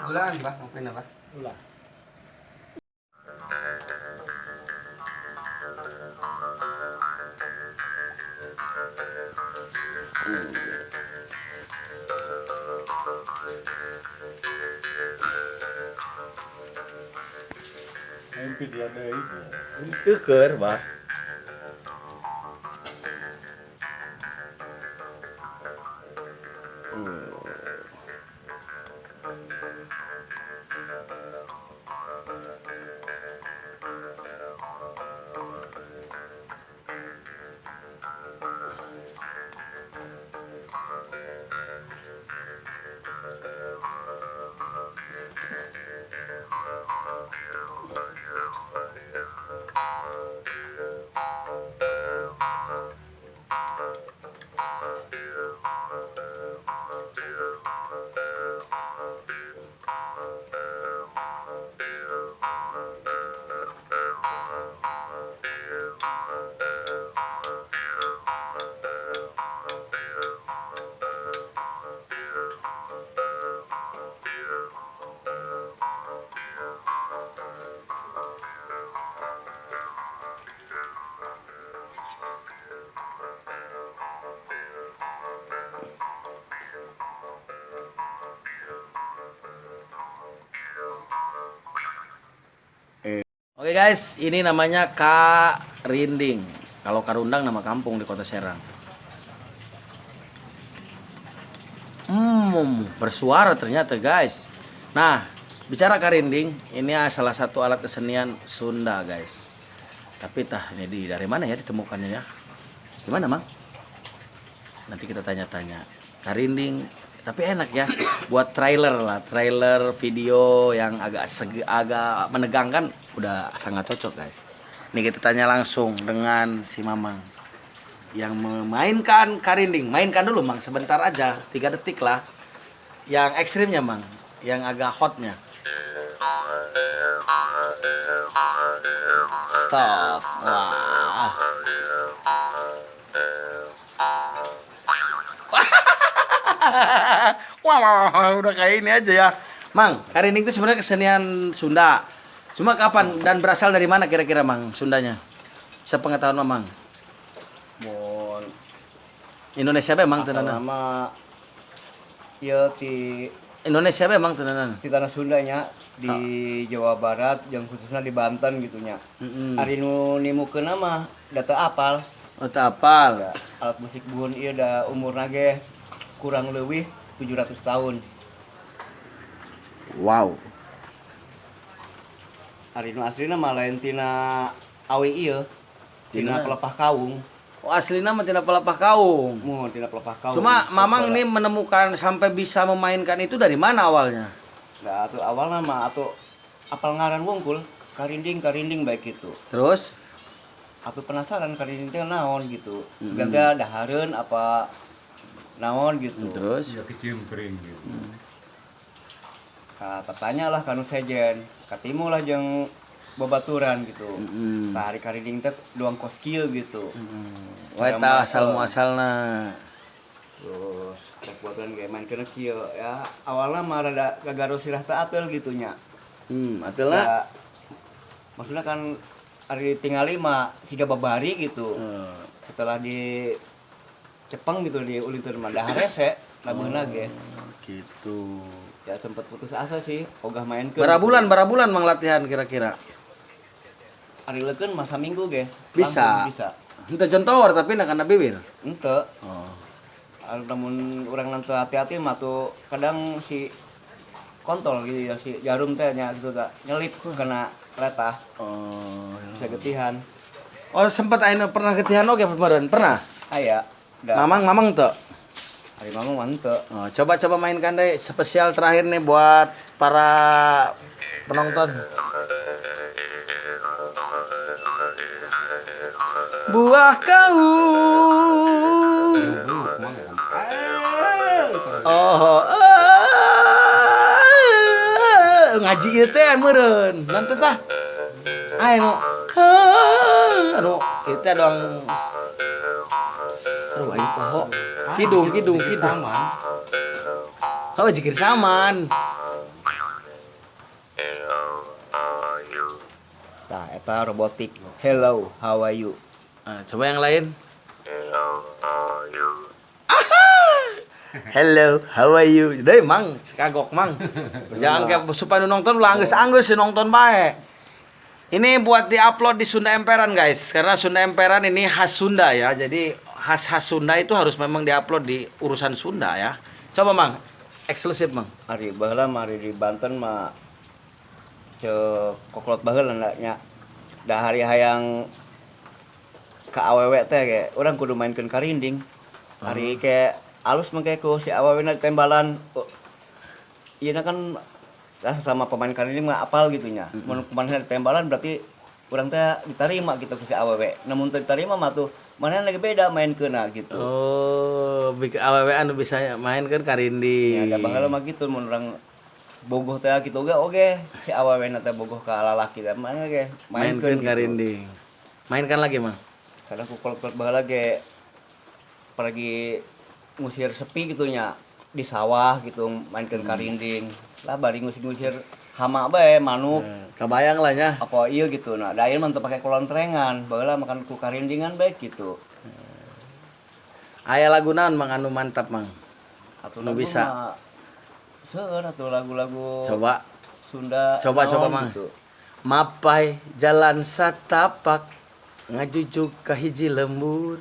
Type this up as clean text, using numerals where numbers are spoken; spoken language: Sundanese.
Gulaan ba? Okay na ba? Wala. Mimpi dia deui. Eueur, Bah. Oke guys, ini namanya Karinding. Kalau Karundang nama kampung di Kota Serang. Bersuara ternyata guys. Nah, bicara karinding, ini salah satu alat kesenian Sunda guys. Tapi tah ini dari mana ya ditemukannya ya? Gimana, Mang? Nanti kita tanya-tanya. Karinding, tapi enak ya buat trailer lah, trailer video yang agak menegangkan udah sangat cocok guys. Ini kita tanya langsung dengan si Mamang yang memainkan karinding. Mainkan dulu Mang, sebentar aja, 3 detik lah. Yang ekstrimnya Mang, yang agak hotnya. Stop. Wah. Wah, wah, wah, udah kayak ini aja ya. Mang, karinding itu sebenarnya kesenian Sunda. Cuma kapan dan berasal dari mana kira-kira Mang Sundanya? Sepengetahuan Mamang. Mun Indonesia memang asal tenanan. nama ieu ti Indonesia memang tenanan. ti tanah Sundanya di Jawa Barat yang khususnya di Banten gitu nya. Ari nu nimukeun mah da teu apal. Oh, teu apal. Da, alat musik buhun ieu da umurna ge Kurang lebih 700 tahun. Wow. Ari nu aslina mah lain tina awi ieu, tina Tina? pelepah kaung. Oh, aslina mah tina pelepah kaung. Mun tina pelepah kaung. Cuma Mamang ini menemukan sampai bisa memainkan itu dari mana awalnya? Nah, atuh awalna mah atuh apal ngaran wungkul, karinding karinding baik gitu. Terus? Atuh penasaran karinding teh naon gitu. Mm. Mm. Dahareun apa naon gitu. Terus? Ya kecimpring gitu. Ka tanya lah kanu sejen, katimu lah jeung babaturan gitu. Mm. Tah ari karinding teh doang kos kieu gitu. Wah, eta asal muasalna. Terus babaturan ge maenkeun kieu ya, awalna mah rada gagaro sirah teu ateul gitu nya. Atelna Da, maksudnya kan ari tingali mah siga babari gitu. Setelah di cepeng gitu di ulintun mah dah rese labuhna ge. Gitu. Ya sempet putus asa sih, ogah mainkeun. Barabulan Mang latihan kira-kira. Ari leukeun mah saminggu ge. Bisa. Langsung bisa. Henteu contoh tapi na kana bibir. Henteu. Oh. Ari lamun urang nanti hati-hati mah tuh kadang si kontol gitu ya, si jarum teh nya gitu tah nyelip kena letah Oh. bisa getihan. Oh, sempat ayeuna pernah getihan oge kemarin? Pernah? Aya. Da, Mamang mamang teu? Ari mamang mah henteu. Oh, coba-coba mainkan deh spesial terakhir nih buat para penonton. Buah kaung. Oh, ngaji ieu teh meureun. Nonton tah. Ayo. Aduh, ieu teh doang. Aduh, aing poho. Kidung, kidung, kidung. Oh, jikir saman. Tah eta robotik. Hello, how are you? Ah, coba yang lain. Hello, how are you? Deh, Mang, kagok, Mang. Jangan kayak supaya nu nonton ulah anggeus-anggeus nonton bae. Ini buat diupload di Sunda Emperan, guys. Karena Sunda Emperan ini khas Sunda ya. Jadi khas-khas Sunda itu harus memang diupload di urusan Sunda ya. Coba, Mang, eksklusif, Mang. Ari baheula mah ari di Banten mah ceuk kokolot baheula nya. Da hari hayang ka awewe teh ge urang kudu mainkeun karinding. Ari ke alus mah ku si awewena ditembalan. Oh, ieu kan lah sama pemain karinding mah apal gitu nya. Mun kumaha ditembalan berarti urang teh diterima gitu ku si awewe. Namun teu diterima mah tuh manehna lagi beda mainkeunna gitu. Oh, bikin awewe anu bisa main kan karinding. Ya, da baheula mah gitu mun urang bogoh teh kitu ge oge si awewena teh bogoh ka lalaki teh mana ge mainkeun gitu. karinding. Mainkan lagi, Mang. Kadang ku kolot-kolot baheula ge pergi ngusir sepi gitu nya di sawah gitu mainkeun karinding lah bari ngusir-ngusir hama bae manuk. Kebayang lah nya. Apa iya gitu. Nah, da ieu mah teu pake kolontrengan, baheula makan ku karindingan bae gitu. Aya lagu naon Mang anu mantap, Mang? Atuh Nu lagu bisa. mah seueur atuh lagu-lagu Coba Sunda Coba, naon coba, Mang. gitu. Mapai jalan satapak ngajujuk ka hiji lembur.